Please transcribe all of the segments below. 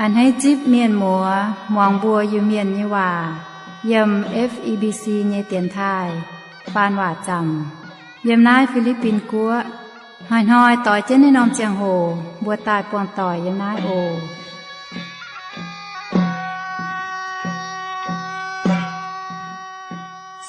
A'hneiv zipv mienh muoz muangx mbuo Iu-Mienh nyei waac yiem F E B C nyei dienx taaih faan waac zaamc yiem naaiv Fi^li^bin Guoqv. Hnoi-hnoi doix jienv naaiv norm ziangh hoc mbuo daaih buangh doic yiem naaiv oc.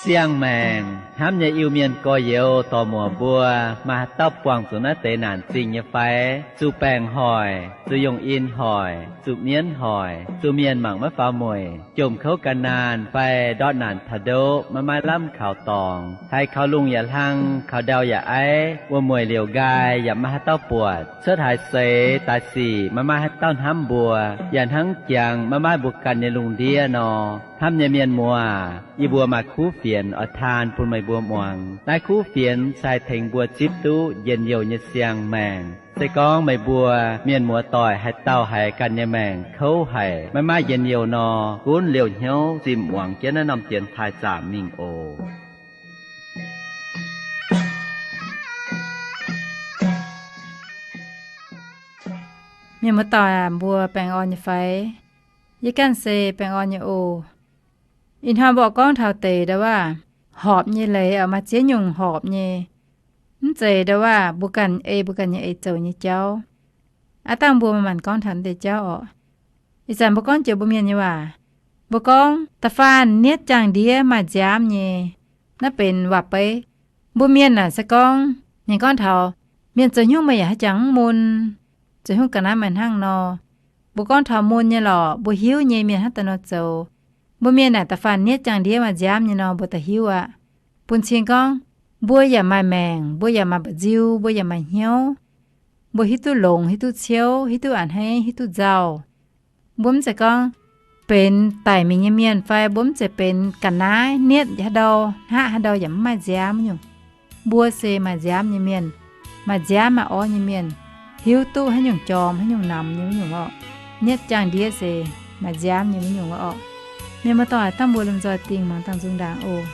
Siang-maengc hnamv nyei Iu-Mienh gorx-youz dorc-muoc mbuo, maaih haaix dauh buangh zuqc naaiv deix naanc zingh nyei fai? Zuqc baengc hoic, zuqc yungh in hoic, zuqc mienv hoic, zuqc mienh mangc maiv faaux mueic, jomc kouv ga'naanh fai ndortv naanc taux ndoqv maiv maaih lamh kaux dorngx, haiz kaux lungh yaac hlang, kaux ndau yaac aiv, wuom-mueic liouc nqaai yaac maiv maaih haaix dauh buatc, cuotv haaix seix daaih sic maiv maaih haaix dauh hnamv mbuo, yaac hnangv jangx maiv maaih mbuo ganh nyei lungh ndiev nor. Hnamv nyei mienh muoz, yie mbuo maaih kuv fienx oix taan bun meih mbuo muangx. Naaiv kuv fienx se haih tengx mbuo zipv duqv njien-youh nyei siang-maengc. Se gorngv meih mbuo mienh muoz-doic haaix dauh haiz ganh nyei maengc kouv haic, maiv maaih njien-youh nor, gunv liouh hnyouv zimh muangx jienv naaiv norm dienx taaih zaamc mingh oc. Mienh muoz-doic aac, mbuo baengh orn nyei fai? Yie ganh se baengh orn nyei oc. Ih hnoi mbuo gorngv taux deix ndau wuov horpc nyei leiz oc, maaih ziex nyungc horpc nyei. Mv zeiz ndau wuov mbuo ganh ei mbuo ganh nyei eix zoux nyei jauv. Aav dangh mbuo manc-manc gorngv taux deix jauv oc. Ih zanc mbuo gorngv jiex mbuo mienh nyei waac, mbuo gorngv da'faanh nietv jaang-ndiev maaih nziaamv nyei. Naaiv benx waac-beiv. Mbuo mienh naaic se gorngv, ninh gorngv taux, mienh zoux haaix nyungc meih yaac haaix jangx mv mun, zoux haaix nyungc ga'naaiv meih hnangv nor. Mbuo gorngv taux mun nyei lorqc, mbuo hiuv nyei mienh hnangv daaih nor zoux. Mbuo mienh naaic da'faanh nietv jaang-ndiev maaih nziaamv nyei nor, mbuo da'hiuv aqv. Bun cing gorngv, mbuo yaac maaih maengc, mbuo yaac maaih mba'nziu, mbuo yaac maaih hnyouv. Mbuo hiuv duqv longx, hiuv duqv ciouv, hiuv duqv a'hneiv, hiuv duqv nzauh. Mbuo mv zeiz gorngv benx daic mingh nyei mienh fai mbuo mv zeiz benx ga'naaiv nietv haaix ndau, hnaqv haaix ndau yaac mv maaih nziaamv nyungc. Mbuo se maaih nziaamv nyei mienh, maaih nziaamv maaih orv nyei mienh, hiuv duqv haaix nyungc jorm haaix nyungc namx nyei wuov nyungc orqc. Nietv jaang-ndiev se maaih nziaamv nyei wuov nyungc orqc. Mienh muoz-doic, dangh mbuo lomh nzoih dingh muangx dangh nzung ndaangc oc.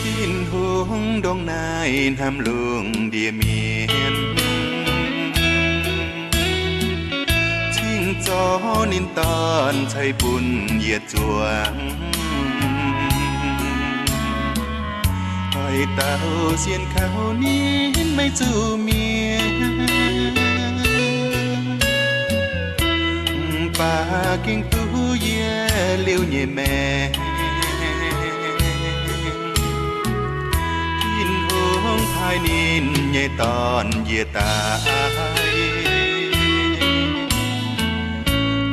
Tin-Hungh ndongc naaiv hnamv lungh ndiev mienh, cingx zorc ninh Dorn ceix bun yietc nzuonx. Oix dauh sienx kaux ninh, maiv zuqc mienh, mv baac gengh duqv yie liuz nyei maengc. Tin-Hungh paaiv ninh nyei Dorn njiec daaih,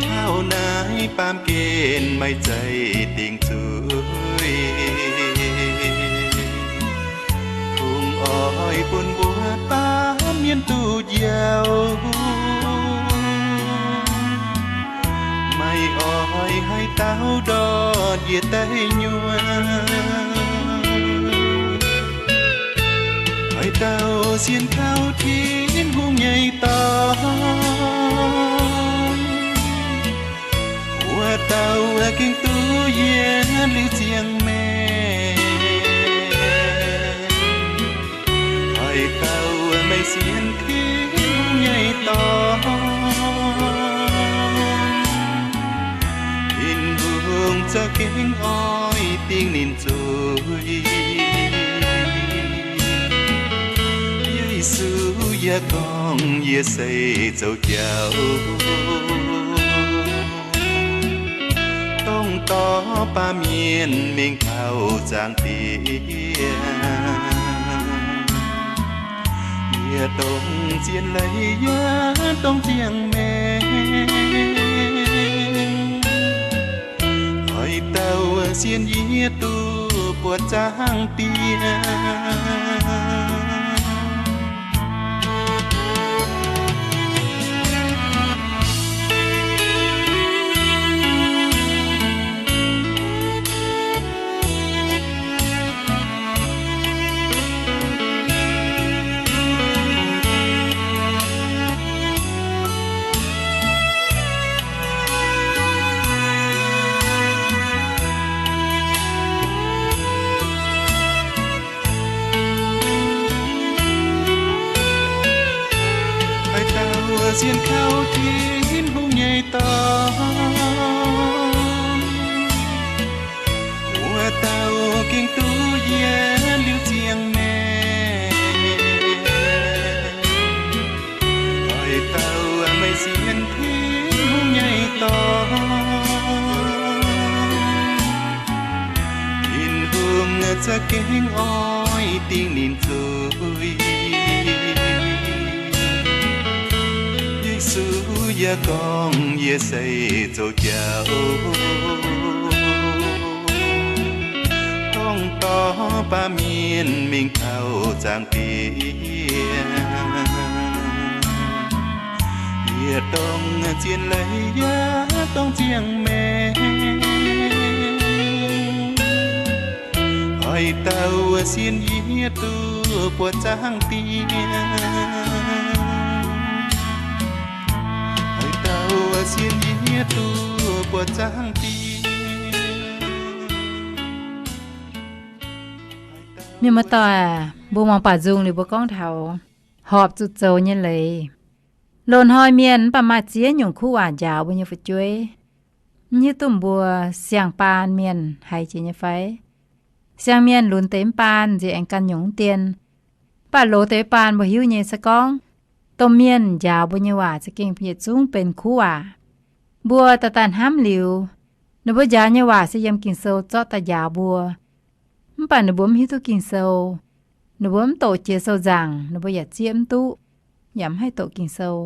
taux naaiv baamh gen maiv zeiz dingc zuiz. Kungx oix bun mbuo baamh mienh duqv njoux, maiv oix haaix dauh ndortv njiec deic-nyuoqc. Oix dauh sienx kaux Tin-Hungh nyei Dorn, wuov dauh gengh duqv yie liuz ziangh maengc. Oix dauh maiv sienx Tin-Hungh nyei Dorn, Tin-Hungh za'gengh oix dingc ninh zuiz. Yesu yaac gorngv, yie se zoux jauv, dongh dorh baamh mienh mingh taux zaangc Diex. Yie dongh zien leiz yaac dongh ziangh maengc, oix dauh sienx yie duqv buatc zaangc Diex. Sienx kaux Tin-Hungh nyei dorn, wuov dauh gengh duqv yie liuz ziangh maengc. Oix dauh meih sienx Tin-Hungh nyei dorn, Tin-Hungh za'gengh oix dingh ninh zuiz. Yesu yaac gorngv, yie se zoux jauv, gorngv dorh baamh mienh mingh taux zaangc Diex. Yie dongh zien leiz yaac dongh ziangh maengc. Oix dauh sienx yie duqv buoqc zaangc Diex. Oix dauh sienx yie duqv buoqc zaangc Diex. Mienh muoz-doic, mbuo muangx baac nzung liuz mbuo gorngv taux horpc zuqc zoux nyei leiz. Loz-hnoi mienh mv baac maaih ziex nyungc kuv waac njaaux mbuo nyei fu'jueiv. Mv hiuv duqv mbuo siang-baan mienh haiz jiex nyei fai? Siang mienh lunx deix mv baan nziex aengx ganh nyungc mv dien. Mv baac loz deix baan mbuo hiuv nyei se gorngv domh mienh njaaux mbuo nyei waac za'gengh yietc zungv benx kuv waac. Mbuo daaih daaih hnamv liuz, ninh mbuo njaaux nyei waac se yiem Ging-Sou zorqv daaih njaaux mbuo. Mv baac ninh mbuo mv hiuv duqv Ging-Sou, ninh mbuo mv doqc jiex sou nzaangc, ninh mbuo yaac zieqv mv duqv, yaac mv haih doqc Ging-Sou.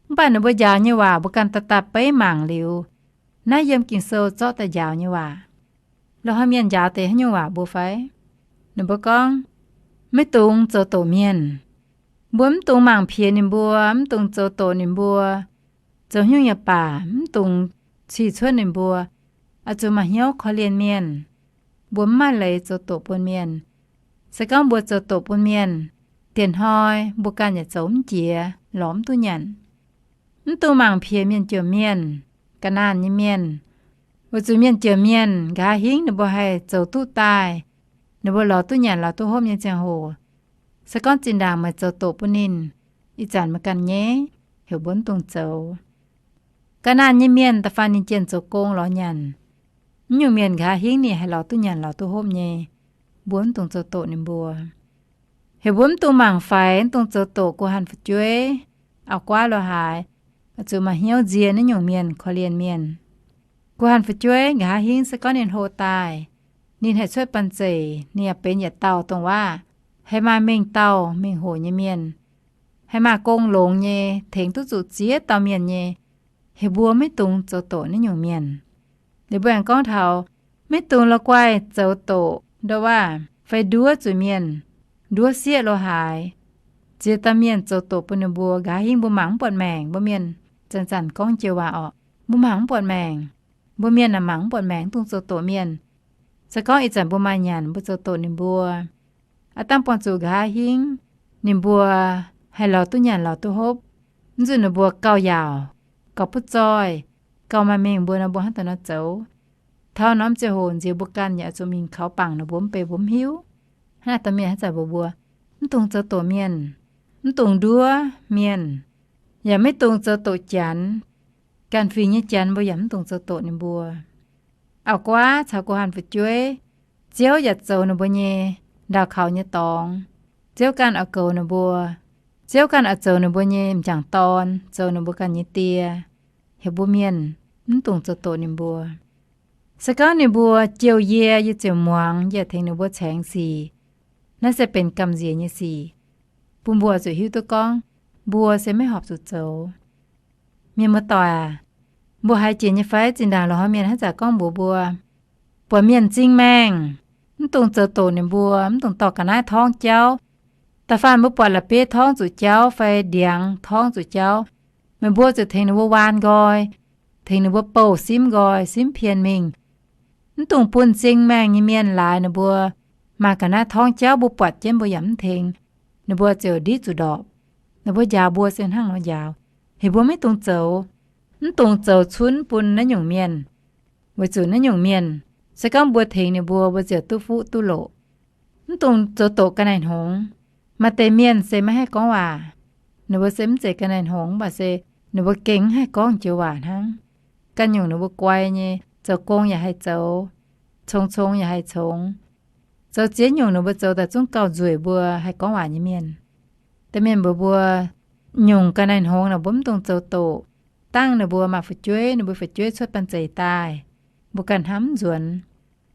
Mv baac ninh mbuo njaaux nyei waac mbuo ganh daaih daaih beiv mangc liuz, naaiv yiem Ging-Sou zorqv daaih njaaux nyei waac. Loz-hnoi mienh njaaux deix haaix nyungc waac mbuo fai? Ninh mbuo gorngv, maiv dungx zoux doqc mienh. Mbuo mv dungx mangc piex ninh mbuo, mv dungx zoux doqc ninh mbuo. Zoux haaix nyungc yaac baac, mv dungx cih cuotv ninh mbuo. Oix zuqc maaih hnyouv korv-lienh mienh. Mbuo mv maaih leiz zoux doqc bun mienh. Se gorngv mbuo zoux doqc bun mienh, dieh hnoi mbuo ganh yaac zoux mv jiex, lorz mv duqv nyanc. Mv dungx mangc piex mienh jomc mienh, ga'naanh nyei mienh, weic zuqc mienh jomc mienh nqa'haav hingv ninh mbuo haih zoux duqv daaih, ninh mbuo lorz duqv nyanc lorz duqv hopv nyei ziangh hoc, se gorngv zinh ndaangc meih zoux doqc bun ninh, ih zanc meih ganh nyei, heuc mbuo mv dungx zoux. Ga'naanh nyei mienh da'faanh ninh jienh zoux gong lorz nyanc, mv nyungc mienh nqa'haav hingv ninh haih lorz duqv nyanc lorz duqv hopv nyei, mbuo mv dungx zoux doqc ninh mbuo. Heuc mbuo mv dungx mangc faix, mv dungx zoux doqc guh hanh fu'jueiv, auv-guaav lo haaix, oix zuqc maaih hnyouv nzie naaiv nyungc mienh, korv-lienh mienh. Guh hanh fu'jueiv nqa'haav hingv se gorngv ninh hlo daaih, ninh haih cuotv banh zeic, ninh yaac benx yietc dauh dongh waac, haih maaih mengh dauh mengh hoc nyei mienh, haih maaih gong longx nyei, tengx duqv zuqc ziex dauh mienh nyei. Heuc mbuo maiv dungx zoux doqc naaiv nyungc mienh. Liuz mbuo aengx gorngv taux maiv dungx la'guaih zoux doqc nduov waac fai nduov zuqc mienh, nduov sieqv lo haaix. Ziex dauh mienh zoux doqc bun ninh mbuo nqa'haav hingv mbuo mangc mv buatc maengc. Mbuo mienh zanc-zanc gorngv joux waac orqc, mbuo mangc mv buatc maengc. Mbuo mienh naaic mangc mv buatc maengc, mv dungx zoux doqc mienh. Se gorngv ih zanc mbuo maaih nyanc, mbuo zoux doqc ninh mbuo, aav dangh buangh zuqc nqa'haav hingv ninh mbuo haih lorz duqv nyanc lorz duqv hopv. Mv zuqc ninh mbuo gauh yaauc, gauh butv zoih, gauh maaih mengh mbuo nor, mbuo hnangv daaih nor zoux. Taux norm ziangh hoc nziex mbuo ganh yaac oix zuqc mingh kaux bangc ninh mbuo mv bei mbuo mv hiuv. Hnangv naaic domh mienh hnangv zanc mbuox mbuo, mv dungx zoux doqc mienh, mv dungx nduov mienh, yaac maiv dungx zoux doqc Janx. Ganh fingx nyei Janx mbuo yaac mv dungx zoux doqc ninh mbuo. Auv-guaav caux guh hanh fu'jueiv, Ziouv yaac zoux ninh mbuo nyei ndau kaux nyei dorngx. Ziouv ganh oix goux ninh mbuo. Ziouv ganh oix zoux ninh mbuo nyei m'jangc dorn, zoux ninh mbuo ganh nyei die. Heuc mbuo mienh mv dungx zoux doqc ninh mbuo. Se gorngv ninh mbuo jouh yie, yie ziouc muangx, yie tengx ninh mbuo caengx sic. Naaiv se benx gamh nziex nyei sic, bun mbuo zuqc hiuv duqv gorngv mbuo se maiv horpc zuqc zoux. Mienh muoz-doic aac, mbuo haiz jiex nyei fai? Zinh ndaangc loz-hnoi mienh hnangv zanc gorngv mbuox mbuo, buatc mienh m'zing maengh, mv dungx zoux doqc ninh mbuo, mv dungx dorh ga'naaiv torngv jauv. Da'faanh mbuo buatc la'bieiv torngv zuqc jauv fai ndiangx torngv zuqc jauv, meih mbuo zuqc tengx ninh mbuo waan nqoi, tengx ninh mbuo bouh simv nqoi, simv pien mingh. Mv dungx bun m'zing maengh nyei mienh laaix ninh mbuo maaih ga'naaiv torngv jauv, mbuo buatc jienv mbuo yaac mv tengx, ninh mbuo ziouc ndiev zuqc ndorpc. Ninh mbuo njaaux mbuo se hnangv nor njaaux. Heuc mbuo maiv dungx zoux. Mv dungx zoux cunv bun naaiv nyungc mienh, weic zuqc naaiv nyungc mienh, se gorngv mbuo tengx ninh mbuo, mbuo ziouc duqv fuqv duqv loqc. Mv dungx zoux doqc ga'naaiv-hngongx. Maaih deix mienh se maiv haih gorngv waac. Ninh mbuo se mv zeiz ga'naaiv-hngongx, mv baac se ninh mbuo gengh mv haih gorngv joux waac hnangv. Ganh nyungc ninh mbuo guai nyei, zoux gong yaac haih zoux, cong cong yaac haih congx. Zoux ziex nyungc ninh mbuo zoux daaih zungv gauh nzueic mbuo haih gorngv waac nyei mienh. Da'mienh mbuox mbuo, nyungc ga'naaiv-hngongx naaic mbuo mv dungx zoux doqc. Dangh ninh mbuo maaih fu'jueiv, ninh mbuo fu'jueiv cuotv banh zeic daaih, mbuo ganh hnamv nzuonx,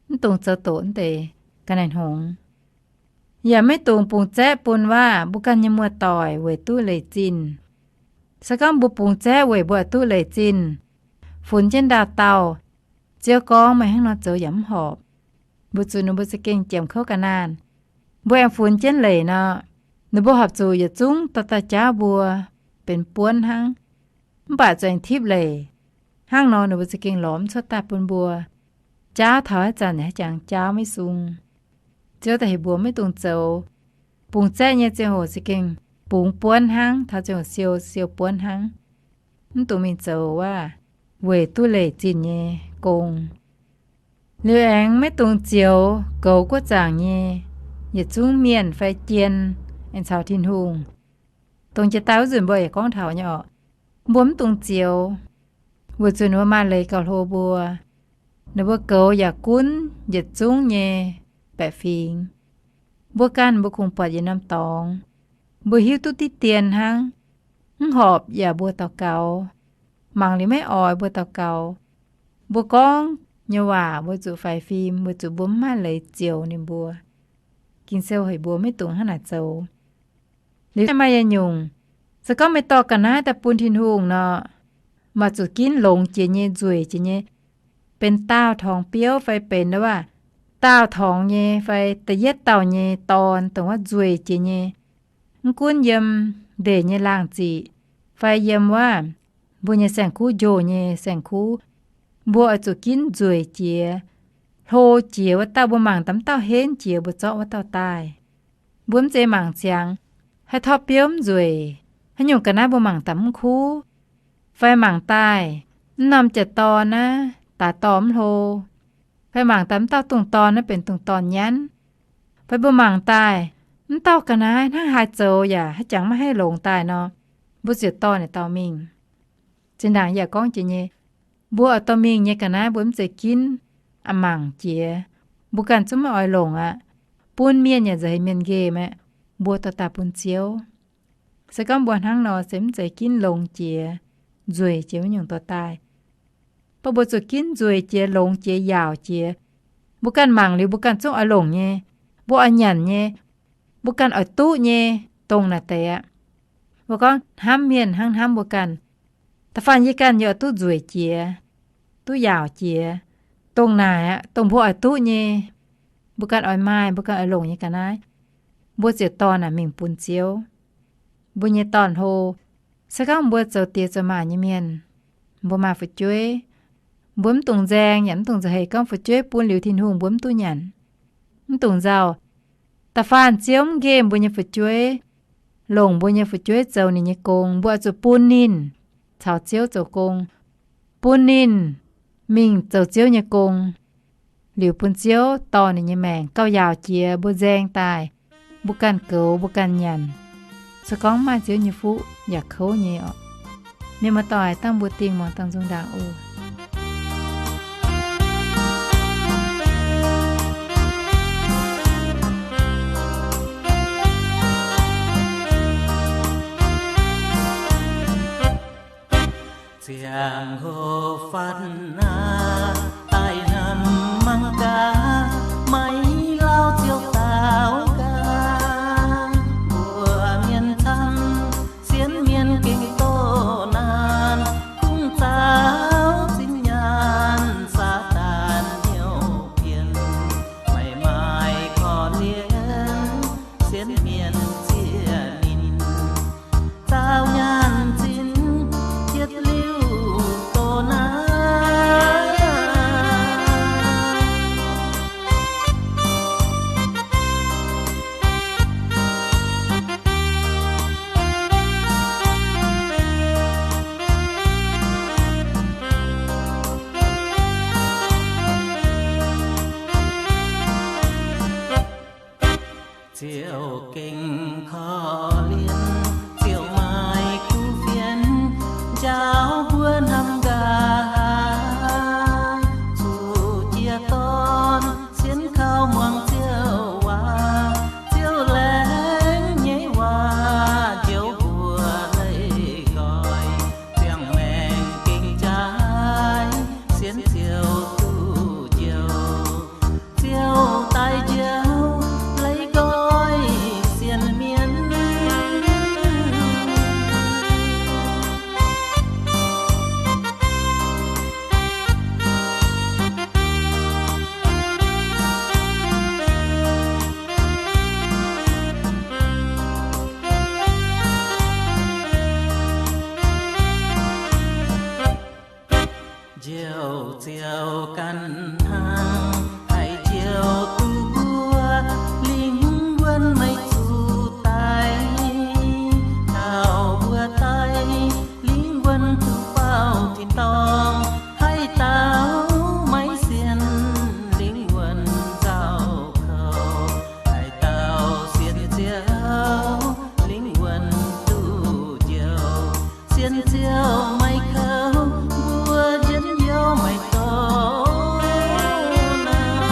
mv dungx zoux doqc naaiv deix ga'naaiv-hngongx. Yaac maiv dungx bungx zaeqv bun waac mbuo ganh nyei muoz-doic weic duqv leic zinh. Se gorngv mbuo bungx zaeqv weic mbuo oix duqv leic zinh, funx jienv ndaauh dauh, Ziouv gorngv meih hnangv nor zoux yaac mv horpc. Mbuo zuqc ninh mbuo za'gengh jiem kouv ga'naanh. Mbuo aengx funx jienv leic nor, ninh mbuo horpc zuqc yietc zungv dorh daaih jaauv mbuo benx buonv hnangv. Mv baac zuqc aengx tipv leic. Hnangv nor ninh mbuo za'gengh lorz mv cuotv daaih bun mbuo. Jaauv taux haaix zanc yaac haaix jangx jaauv maiv sung. Ziouv daaih heuc mbuo maiv dungx zoux. Bungx zaeqv nyei ziangh hoc za'gengh bungx buonv hnangv, taux ziangh hoc siou, siou buonv hnangv. Mv dungx mingh zoux waac weic duqv leic zinh nyei gong. Liuz aengx maiv dungx zioux goux guoqv zaangc nyei yietc zungv mienh fai jien aengx caux Tin-Hungh. Dongh jiex daaih wuov nzunc mbuo yaac gorngv taux nyei orqc. Mbuo mv dungx zioux, weic zuqc ninh mbuo maaih leiz gauh hlo mbuo. Ninh mbuo goux yaac gunv yietc zungv nyei baeqc fingx. Mbuo ganh mbuo kungx buatc yietc norm dorngx. Mbuo hiuv duqv diqv dien hnangv. Mv horpc yaac mbuo daux gaux. Mangc liuz maiv oix mbuo daux gaux. Mbuo gorngv nyei waac mbuo zuqc faix fim, weic zuqc mbuo mv maaih leiz zioux ninh mbuo. Ging-Sou heuc mbuo maiv dungx hnangv naaic zoux. Liuz maaih yietc nyungc, se gorngv meih dorh ga'naaiv daaih bun Tin-Hungh nor, maaih zuqc ginv longx jiex nyei, nzueic jiex nyei, benx daauh torngx biouv fai benx wuov daauh torngx nyei fai da'yietv dauh nyei dorn, dongh wuov nzueic jiex nyei. Mv gunv yiem ndeic nyei laangh ziqc fai yiem wuov mbuo nyei saeng-kuv njoh nyei saeng-kuv, mbuo oix zuqc ginv nzueic jiex, hlo jiex wuov dauh, mbuo mangc daaih mv dauh henv jiex mbuo zorqv wuov dauh daaih. Mbuo mv zeiz mangc ziangx, haaix torqv biouv mv nzueic, haaix nyungc ga'naaiv mbuo mangc daaih mv kuv, fai mangc daaih mv norm jiex dorn naaiv daaih dorh mv hlo, fai mangc daaih mv dauh dongh dorn naaiv benx dongh dorn nyanv, fai mbuo mangc daaih mv dauh ga'naaiv hnangv haaix zoux yaac haaix jangx maiv haih longx daaih nor, mbuo ziouc dorh naaic dauh mingh. Zinh ndaangc yaac gorngv jiex nyei, mbuo oix dorh mingh nyei ga'naaiv mbuo mv zeiz ginv a'mangc jiex, mbuo ganh zungv maiv oix longc aqv. Bun mienh yaac nza'heix mienh nqemh aqv, mbuo dorh daaih bun Ziouv. Se gorngv mbuo hnangv nor se mv zeiz ginv longx jiex, nzueic jiex wuov nyungc dorh daaih. Mv baac mbuo zuqc ginv nzueic jiex, longx jiex, yaauc jiex, mbuo ganh mangc liuz mbuo ganh zungv oix longc nyei, mbuo oix nyanc nyei, mbuo ganh oix duqv nyei, dongh naaic deix aqv. Mbuo gorngv hnamv mienh hnangv hnamv mbuo ganh. Da'faanh yie ganh yie oix duqv nzueic jiex, duqv yaauc jiex, dongh naaic aqv, dongh mbuo oix duqv nyei, mbuo ganh oix maaih, mbuo ganh oix longc nyei ga'naaiv, mbuo ziouc dorh naaic mingh bun Ziouv. Mbuo nyei dorn-hlo, se gorngv mbuo zoux diex zoux maac nyei mienh, mbuo maaih fu'jueiv, mbuo mv dungx nzaeng yaac mv dungx nza'heix gorngv fu'jueiv bun liuz Tin-Hungh mbuo mv duqv nyanc. Mv dungx nzauh. Da'faanh Ziouv mv nqemh mbuo nyei fu'jueiv, longc mbuo nyei fu'jueiv zoux ninh nyei gong, mbuo oix zuqc bun ninh caux Ziouv zoux gong, bun ninh mingh zoux Ziouv nyei gong, liuz bun Ziouv dorh ninh nyei maengc gauh yaauc jiex, mbuo nzaeng daaih, mbuo ganh goux, mbuo ganh nyanc. Se gorngv maaih Ziouv nyei fuqv yaac kouv nyei orqc. Mienh muoz-doic, dangh mbuo dingh muangx dangh nzung ndaangc oc. Ziangh hoc fatv naaiv daaih hnamv mangc gaax, maiv lauh ziouc daaux gaax. Mbuo mienh camv, sienx mienh gengh doh naanc, kungx zaaux zinh nyaanh Saadaan hnyouv pien, maiv maaih korv-lienh, sienx mienh zieqv ninh, zaaux nyaanh zinh, yietc liuz doh naanc. Ziouv gengh korv-lienh, ziouc maaih Njaaux mbuo hnamv nqa'haav, zuqc jiez gorn sienx kaux muangx Ziouv waac. Ziouv laengz nyei waac njoux mbuo leih nqoi, ziangh maengc gengh jaaix sienx Ziouv duqv njoux. Ziouv daaih njoux leih nqoi sienx mienh. Njoux Ziouv ganh hnangv, haih njoux duqv mbuo lingh wuonh maiv zuqc daic. Taux mbuo daic, lingh wuonh duqv faaux tin-dorngh. Haaix dauh maiv sienx, lingh wuonh nzauh kouv. Haaix dauh sienx Ziouv, lingh wuonh duqv njoux. Sienx Ziouv maiv kouv, mbuo njien-youh maiv dongh naaic.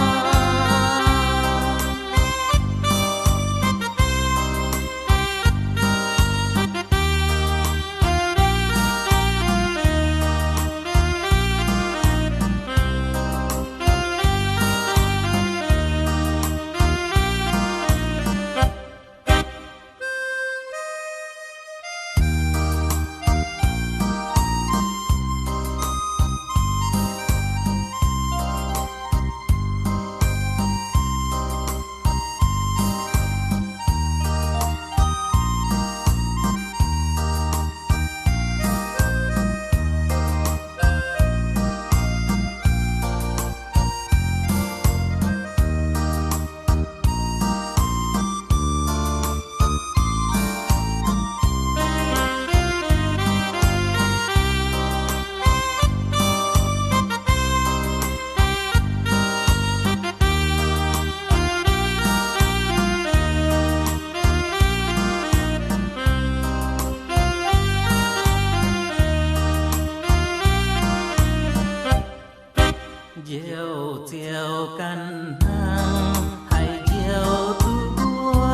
Njoux Ziouv ganh hnangv, haih njoux duqv mbuo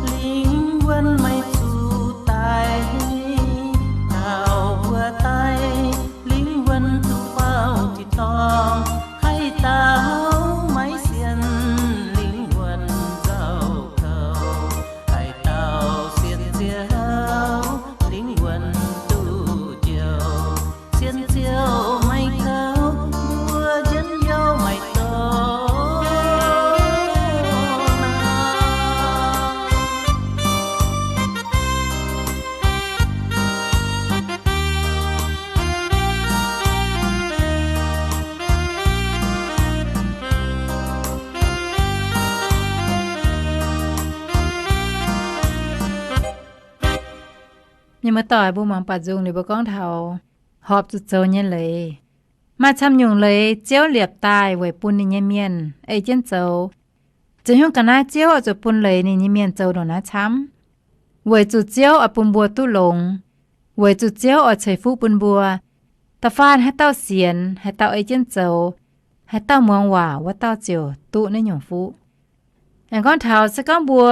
lingh wuonh maiv zuqc daic. Taux mbuo daic, lingh wuonh duqv faaux tin-dorngh. Haaix dauh maiv sienx, lingh wuonh nzauh kouv. Haaix dauh sienx Ziouv, lingh wuonh duqv njoux. Sienx Ziouv maiv kouv, mbuo njien-youh maiv dongh naaic. Ninh mbuo doic mbuo muangx baac nzung ninh mbuo gorngv taux horpc zuqc zoux nyei leiz. Maaih camv nyungc leiz Ziouv liepc daaih weic bun ninh nyei mienh ei jienv zoux. Ziouc nyungc ga'naaiv Ziouv oix zuqc bun leiz ninh nyei mienh zoux ndongc naaiv camv. Weic zuqc Ziouv oix bun mbuo duqv longx, weic zuqc Ziouv oix ceix fuqv bun mbuo. Da'faanh haaix dauh sienx, haaix dauh ei jienv zoux, haaix dauh muangx waac, wuov dauh ziouc duqv naaiv nyungc fuqv. Aengx gorngv taux se gorngv mbuo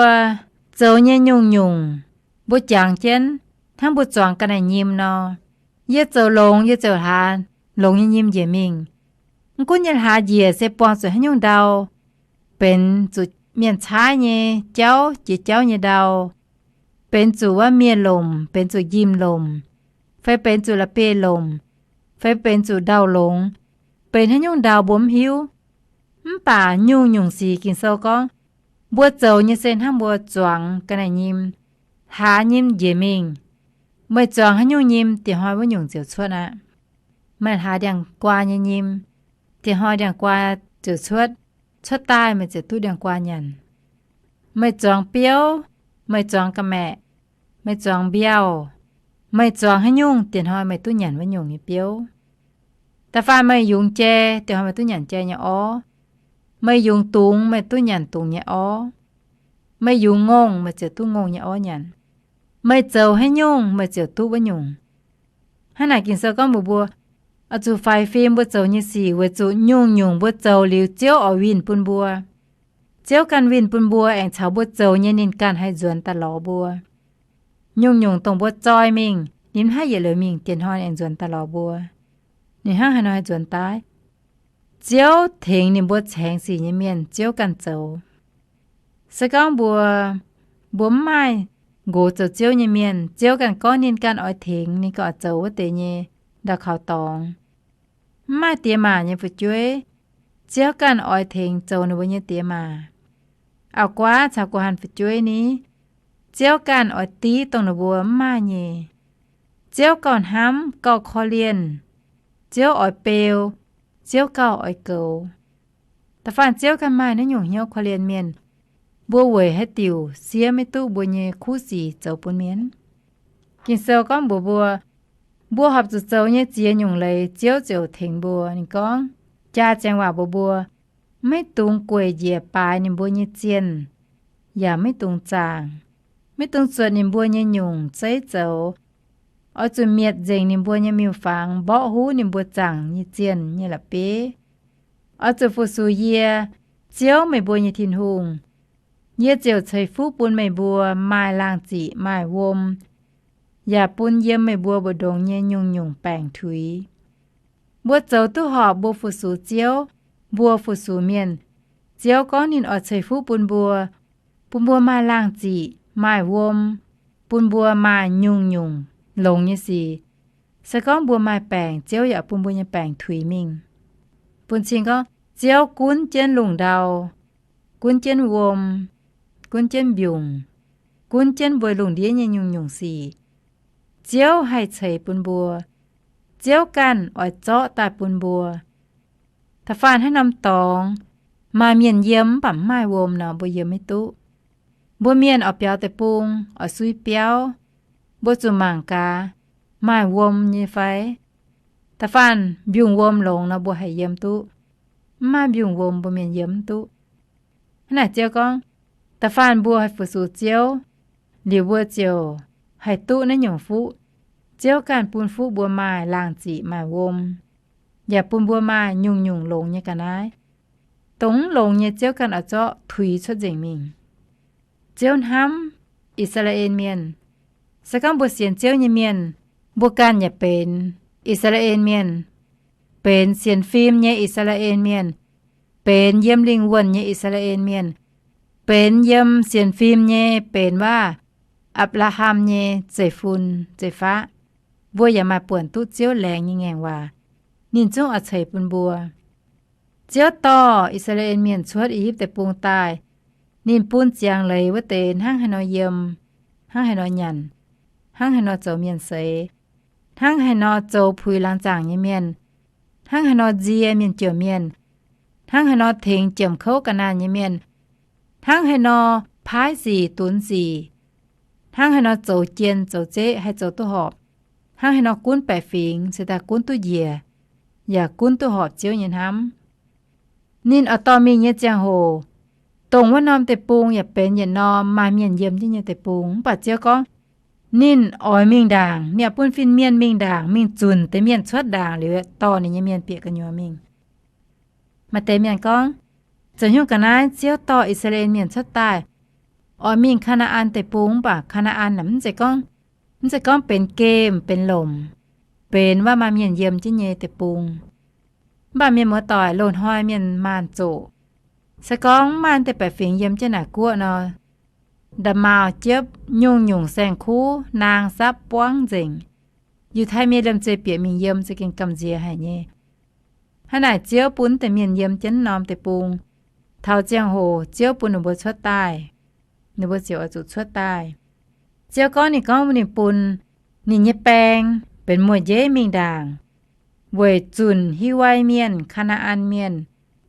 zoux nyei nyungc-nyungc, mbuo jangx jienv hnangv mbuo zuangx ga'naaiv nyim nor, yie zoux longx yie ziouc hlaax longx nyei nyim njiec mingh. Mv gunv yie hlaax njiec se buangh zuqc haaix nyungc ndau, benx zuqc mienh caaiv nyei jauv, jiex jauv nyei ndau, benx zuqc wuov mienh lomc, benx zuqc njimv lomc, fai benx zuqc la'bieiv lomc, fai benx zuqc ndau longx, benx haaix nyungc ndau mbuo mv hiuv. Mv baac nyungc-nyungc sic Ging-Sou gorngv, mbuo zoux nyei se hnangv mbuo zuangx ga'naaiv nyim, hlaax nyim njiec mingh. Meih zuangx haaix nyungc nyim, dieh hnoi wuov nyungc ziouc cuotv aqv. Meih hlaax ndiangx-guaa nyei nyim, dieh hnoi ndiangx-guaa ziouc cuotv, cuotv daaih meih ziouc duqv ndiangx-guaa nyanc. Meih zuangx biouv, meih zuangx ga'maeqc, meih zuangx mbiauh, meih zuangx haaix nyungc, dieh hnoi meih duqv nyanc wuov nyungc nyei biouv. Da'faanh meih yungz jai, dieh hnoi meih duqv nyanc jai nyei orv. Meih yungz dungz, meih duqv nyanc dungz nyei orv. Meih yungz ngongh, meih ziouc duqv ngongh nyei orv nyanc. Meih zoux haaix nyungc, meih ziouc duqv wuov nyungc. Hnangv naaic Ging-Sou gorngv mbuox mbuo, oix zuqc faix fim mbuo zoux nyei sic, weic zuqc nyungc-nyungc mbuo zoux liuz Ziouv oix winh bun mbuo. Ziouv ganh winh bun mbuo aengx caux mbuo zoux nyei ninh ganh haih nzuonx daaih lorz mbuo. Nyungc-nyungc dongh mbuo zoi mingh, ninh mv haih yietc liuz mingh, diex hnoi aengx nzuonx daaih lorz mbuo. Ninh hnangv haaix nor haih nzuonx daaih? Ziouv tengx ninh mbuo caengx sic nyei mienh Ziouv ganh zoux. Se gorngv mbuo, mbuo mv maaih nqox zoux Ziouv nyei mienh, Ziouv ganh gorngv ninh ganh oix tengx, ninh ganh oix zoux wuov deix nyei ndau kaux dorngx. Mv maaih diex maac nyei fu'jueiv, Ziouv ganh oix tengx zoux ninh mbuo nyei diex maac. Auv-guaav caux guh hanh fu'jueiv ni, Ziouv ganh oix div dongh ninh mbuo mv maaih nyei. Ziouv gauh hnamv, gauh korv-lienh. Ziouv oix beu, Ziouv gauh oix goux. Da'faanh Ziouv ganh maaih naaiv nyungc hnyouv korv-lienh mienh, mbuo weic haaix diuc siev maiv duqv mbuo nyei kuv sic zoux bun mienh? Ging-Sou gorngv mbuox mbuo, mbuo horpc zuqc zoux nyei ziex nyungc leiz Ziouv ziouc tengx mbuo. Ninh gorngv, jaa ziangx waac mbuox mbuo, maiv dungx gueic njiec baaix ninh mbuo nyei zienh, yaac maiv dungx zaangc. Maiv dungx zuotc ninh mbuo nyei nyungc zeiv zoux. Oix zuqc mietc nzengc ninh mbuo nyei miuc-fangx, mborqv huv ninh mbuo zaangc nyei zienh nyei la'bieiv. Oix zuqc fu-sux yie, Ziouv, meih mbuo nyei Tin-Hungh. Yie ziouc ceix fuqv bun meih mbuo maaih laangh ziqc maaih wuom, yaac bun yiem meih mbuo mbu'ndongx nyei nyungc-nyungc baengc tuix. Mbuo zoux duqv horpc, mbuo fu-sux Ziouv, mbuo fu-sux mienh, Ziouv gorngv ninh oix ceix fuqv bun mbuo, bun mbuo maaih laangh ziqc maaih wuom, bun mbuo maaih nyungc-nyungc longx nyei sic. Se gorngv mbuo maaih baengc, Ziouv yaac bun mbuo nyei baengc tuix mingh. Bun cing gorngv Ziouv gunv jienv lungh ndau, gunv jienv wuom, gunv jienv mbiungc, gunv jienv mbuo lungh ndiev nyei nyungc-nyungc sic. Ziouv haih ceix bun mbuo. Ziouv ganh oix zorqv daaih bun mbuo. Da'faanh haaix norm dorngx maaih mienh yiem mv baac mv maaih wuom nor, mbuo yiem maiv duqv. Mbuo mienh oix biaux deic-bung, oix sui biauv, mbuo zuqc mangc gaax maaih wuom nyei fai. Da'faanh mbiungc wuom longx nor, mbuo haih yiem duqv. Mv maaih mbiungc wuom, mbuo mienh yiem mv duqv. Hnangv naaic Ziouv gorngv, da'faanh mbuo haih fu-sux Ziouv, liuz mbuo ziouc haih duqv naaiv nyungc fuqv. Ziouv ganh bun fuqv mbuo maaih laangh ziqc maaih wuom, yaac bun mbuo maaih nyungc-nyungc longx nyei ga'naaiv. Dongh mv longx nyei Ziouv ganh oix zorqv tuix cuotv nzengc mingh. Ziouv hnamv I^saa^laa^en Mienh. Se gorngv mbuo sienx Ziouv nyei mienh, mbuo ganh yaac benx I^saa^laa^en Mienh, benx sienx fim nyei I^saa^laa^en Mienh, benx yiem lingh wuonh nyei I^saa^laa^en Mienh, benx yiem sienx fim nyei, benx waac Apc^laa^ham nyei zeiv-fun zeiv-faqv. Mbuo yaac maaih buonc duqv Ziouv laengz nyei ngaengc waac, ninh zungv oix ceix bun mbuo. Ziouv dorh I^saa^laa^en Mienh cuotv I^yipv Deic-Bung daaih, ninh bun ziangx leiz wuov deix hnangv haaix nor yiem, hnangv haaix nor nyanc, hnangv haaix nor zoux mienh seix, hnangv haaix nor zoux puix laangz zaangc nyei mienh, hnangv haaix nor nzie mienh jomc mienh, hnangv haaix nor tengx jomc kouv ga'naanh nyei mienh, hnangv haaix nor paaiv sic dunx sic, hnangv haaix nor zoux jien zoux zeqv haih zoux duqv horpc, hnangv haaix nor gunv baeqc fingx se daaih gunv duqv njiec, yaac gunv duqv horpc Ziouv nyei hnamv. Ninh oix dorh mingh nyei ziangh hoc, dongh wuov norm deic-bung yaac benx yietc norm maaih mienh yiem jienv nyei deic-bung. Mv baac Ziouv gorngv, ninh oix mingh ndaangc, ninh oix bun fin-mienh mingh ndaangc, mingh zunc deix mienh cuotv ndaangc liuz, dorh ninh nyei mienh bieqc gu'nyuoz mingh. Maaih deix mienh gorngv, zoux nyungc ga'naaiv Ziouv dorh I^saa^laa^en Mienh cuotv daaih, oix mingh Kaa^naa^an Deic-Bung, mv baac Kaa^naa^an naaic mv zeiz gorngv, mv zeiz gorngv benx gemh benx lomc, benx waac maaih mienh yiem jienv nyei deic-bung. Mv baac mienh muoz-doic, loz-hnoi mienh maanc zoqc, se gorngv mv maaih deix baeqc fingx yiem jienv naaic guoqv nor, nda'maauh jiepv, nyungc-nyungc saeng-kuv, naang sapv buangv nzengc. Yiutai mienh liemh zeih bieqc mingh yiem za'gengh gamh nziex haic nyei. Hnangv naaic Ziouv bun deix mienh yiem jienv norm deic-bung. Taux ziangh hoc Ziouv bun ninh mbuo cuotv daaih, ninh mbuo ziouc oix zuqc cuotv daaih. Ziouv gorngv ninh gorngv ninh bun ninh nyei baeng benx muoz-njeiv mingh ndaangc, weic zunc Hiwai Mienh, Kaa^naa^an Mienh,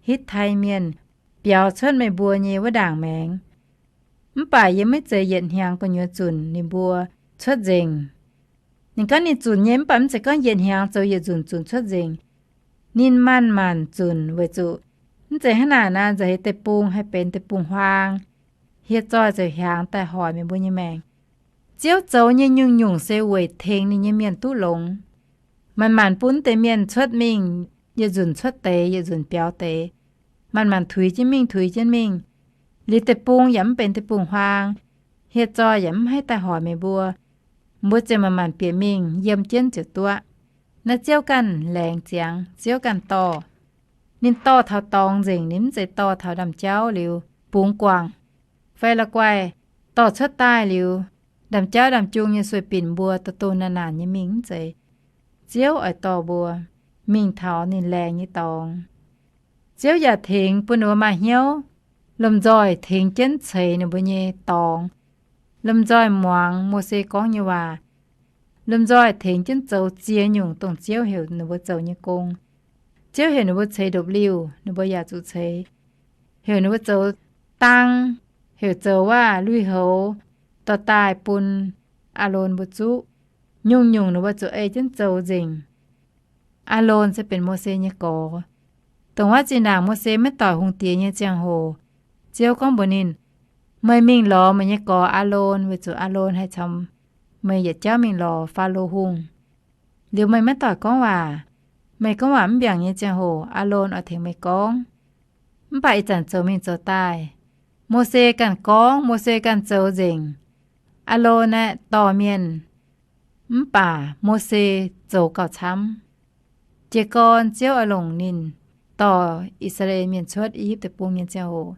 Hitv^tai Mienh biaux cuotv meih mbuo nyei wuov ndaangc maengx. Mv baac yie maiv zeiz yietc hnyangx gu'nyuoz zunc ninh mbuo cuotv nzengc. Ninh gorngv ninh zunc nyei, mv baac mv zeiz gorngv yietc hnyangx zoux yietc nzunc zunc cuotv nzengc. Ninh maanc-maanc zunc weic zuqc mv zeiz hnangv naaic nor, nza'heix deic-bung haih benx deic-bung-huaang, hieh zoih ziouc hiaangx daaih hoic meih mbuo nyei maengc. Ziouv zoux nyei nyungc-nyungc se weic tengx ninh nyei mienh duqv longx. Manc-manc bun deix mienh cuotv mingh, yietc nzunc cuotv deix, yietc nzunc biaux deix. Manc-manc tuix jienv mingh, tuix jienv mingh. Liuz deic-bung yaac mv benx deic-bung-huaang. Hieh zoih yaac mv haih daaih hoic meih mbuo. Mbuo ziouc manc-manc bieqc mingh, yiem jienv ziouc duqv aqv. Naaiv Ziouv ganh laengz ziangx, Ziouv ganh dorh. Ninh dorh taux dorngx nzengc, ninh mv zeiz dorh taux ndaamv-jauv liuz bungx guangc fai la'guaih dorh cuotv daaih liuz, ndaamv-jauv ndaamv-jung nyei sueih binc mbuo doh doh naanc naanc nyei mingh, mv zeiz. Ziouv oix dorh mbuo mingh taux ninh laengz nyei dorngx. Ziouv yaac tengx bun ninh mbuo maaih hnyouv, lomh nzoih tengx jienv ceix ninh mbuo nyei dorngx, lomh nzoih muangx Mose gorngv nyei waac, lomh nzoih tengx jienv zoux ziex nyungc dongh Ziouv heuc ninh mbuo zoux nyei gong. Ziouv heuc ninh mbuo ceix ndopv-liuh, ninh mbuo yaac zuqc ceix. Heuc ninh mbuo zoux dang, heuc zoux waac lui-houx dorh daaih bun Aalon mbuo zuqv. Nyungc-nyungc ninh mbuo zuqc ei jienv zoux nzengc. Aalon se benx Mose nyei gorx. Dongh wuov zinh ndaangc Mose maiv doic hungh diex nyei ziangh hoc, Ziouv gorngv mbuox ninh, Meih mingh lorz meih nyei gorx Aalon, weic zuqc Aalon haih caux meih yietc jauv mingh lorz Faalo Hungh. Liuz meih maiv doic gorngv waac. Meih gorngv waac mv mbiaangc nyei ziangh hoc, Aalon oix tengx meih gorngv. Mv baac ih zanc zoux mingh zoux daaih, Mose ganh gorngv, Mose ganh zoux nzengc. Aalon aeqv, dorh mienh, mv baac Mose zoux gauh camv. Jiez gorn Ziouv oix longc ninh dorh I^saa^laa^en Mienh cuotv I^yipv Deic-Bung nyei ziangh hoc,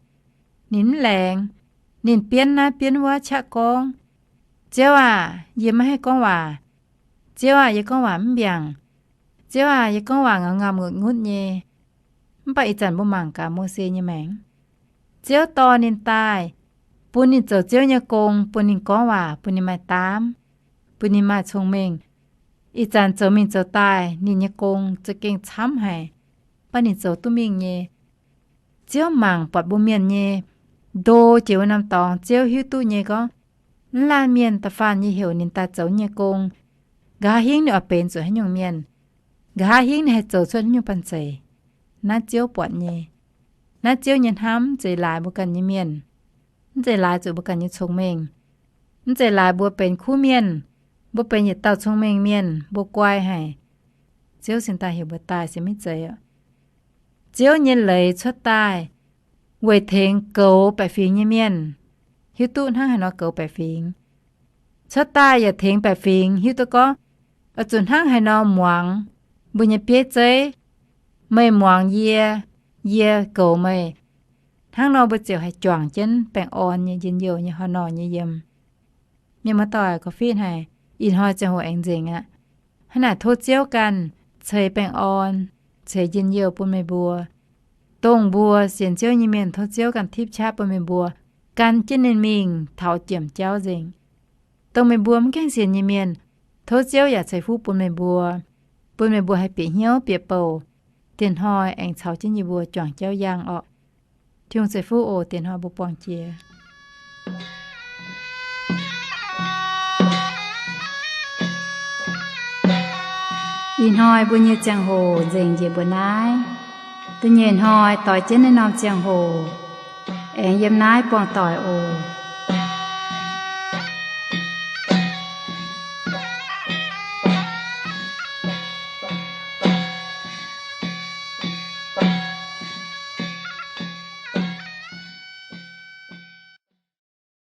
ninh mv laengz. Ninh bienv naaiv bienv wuov qaqv gorngv, Ziouv aah! Yie maiv haih gorngv waac. Ziouv aah! Yie gorngv waac mv mbiaangc. Ziouv aah! Yie gorngv waac ngaamv ngaamv ngutv ngutv nyei. Mv baac ih zanc mbuo mangc gaax Mose nyei maengc. Ziouv dorh ninh daaih, bun ninh zoux Ziouv nyei gong, bun ninh gorngv waac, bun ninh maaih daamv, bun ninh maaih cong-mengh. Ih zanc zoux mingh zoux daaih ninh nyei gong za'gengh camv haic, mv baac ninh zoux duqv mingh nyei. Ziouv mangc buatc mbuo mienh nyei ndo jiex wuov norm dorngx, Ziouv hiuv duqv nyei gorngv, mv laanh mienh da'faanh yie heuc ninh daaih zoux nyei gong, nqa'haav hingv ninh oix benx zuqc haaix nyungc mienh, nqa'haav hingv ninh haih zoux cuotv haaix nyungc banh zeic. Naaiv Ziouv buatc nyei. Naaiv Ziouv nyei hnamv mv zeiz laaix mbuo ganh nyei mienh, mv zeiz laaix zuqc mbuo ganh nyei cong-mengh, mv zeiz laaix mbuo benx kuv mienh, mbuo benx yietc dauh cong-mengh mienh, mbuo guai haic, Ziouv cingx daaih heuc mbuo daaih se maiv zeiz. Ziouv nyei leiz cuotv daaih weic tengx goux baeqc fingx nyei mienh. Hiuv duqv hnangv haaix nor goux baeqc fingx. Cuotv daaih yaac tengx baeqc fingx hiuv duqv gorngv, oix zuqc hnangv haaix nor muangx mbuo nyei bieiv zeiv. Meih muangx yie, yie goux meih. Hnangv nor mbuo ziouc haih juangc jienv baengh orn nyei njien-youh nyei horh nor nyei yiem. Mienh muoz-doic, korv-fiqv haic, ih hnoi ziangh hoc aengx nzengc aqv. Hnangv naaic tov Ziouv ganh ceix baengh orn, ceix njien-youh bun meih mbuo. Dongh mbuo sienx Ziouv nyei mienh, tov Ziouv ganh tipv qaqv bun meih mbuo gan jienv ninh mingh taux jiem jauv nzengc. Dongh meih mbuo mv gaengh sienx nyei mienh, tov Ziouv yaac ceix fuqv bun meih mbuo, bun meih mbuo haih bieqc hnyouv bieqc bouc, dieh hnoi aengx caux jienv yie mbuo juangc jauv yaangh orqc. Tin-Hungh ceix fuqv oc. Dieh hnoi mbuo buangh jiex. Ih hnoi mbuo nyei ziangh hoc nzengc njiec mbuo naaiv. Da'nyeic hnoi doix jienv naaiv norm ziangh hoc aengx yiem naaiv buangh doic oc.